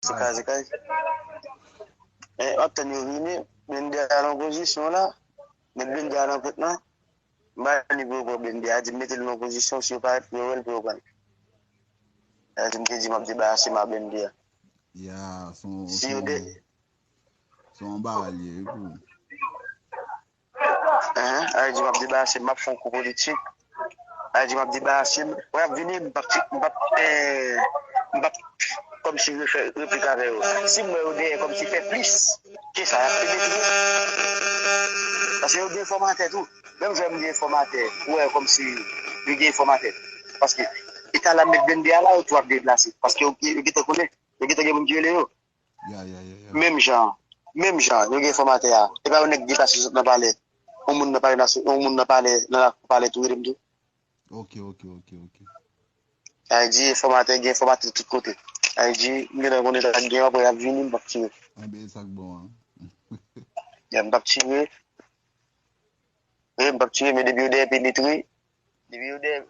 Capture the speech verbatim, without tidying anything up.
se kay, se kay. E, w ap tann yo vini, blende a nan pozisyon la, met blende a nan pòt lan. M pa ni pou yo pran blende a, di m mete l nan pozisyon, si yo parèt pou yo wè l, pou yo pran l. Sa di m te di m ap debarase m a blende a. Ya, se yon, se yon bagay li ye wi pou ou. Enhen, sa vle di m ap debarase m, m ap fè yon kou politik. Sa vle di m ap debarase m. Wè, y ap vini, m p ap, m p ap, eh, m p ap kòmsi refè replik avè yo. Si m wè yo dèyè kòmsi fè plis ke sa, y ap pede tou. Paske yo gen enfòmatè tou. Menm jan m gen enfòmatè, ou wè kòmsi yo gen enfòmatè. Paske eta la m met blende a la, yo tou ap deplase. Paske yo, yo gentan konnen, yo gentan gen moun ki rele yo. Ya, ya, ya, ya. Menm jan, menm jan, yo gen enfòmatè a. E pa yon nèg deplase sot nan palè. Yon moun nan palè nasyon, yon moun nan palè, nan lakou palè tou rele m tou. Ok, ok, ok, ok. Sa vle di enfòmatè, gen enfòmatè tout kote. Sa vle di, m gentan konnen sa k gen, apre y ap vini, m p ap tire. Enben, e sa k bon an. Ya, m p ap tire. Wi, m p ap tire, men depi yo dèyè penetre, depi yo dèyè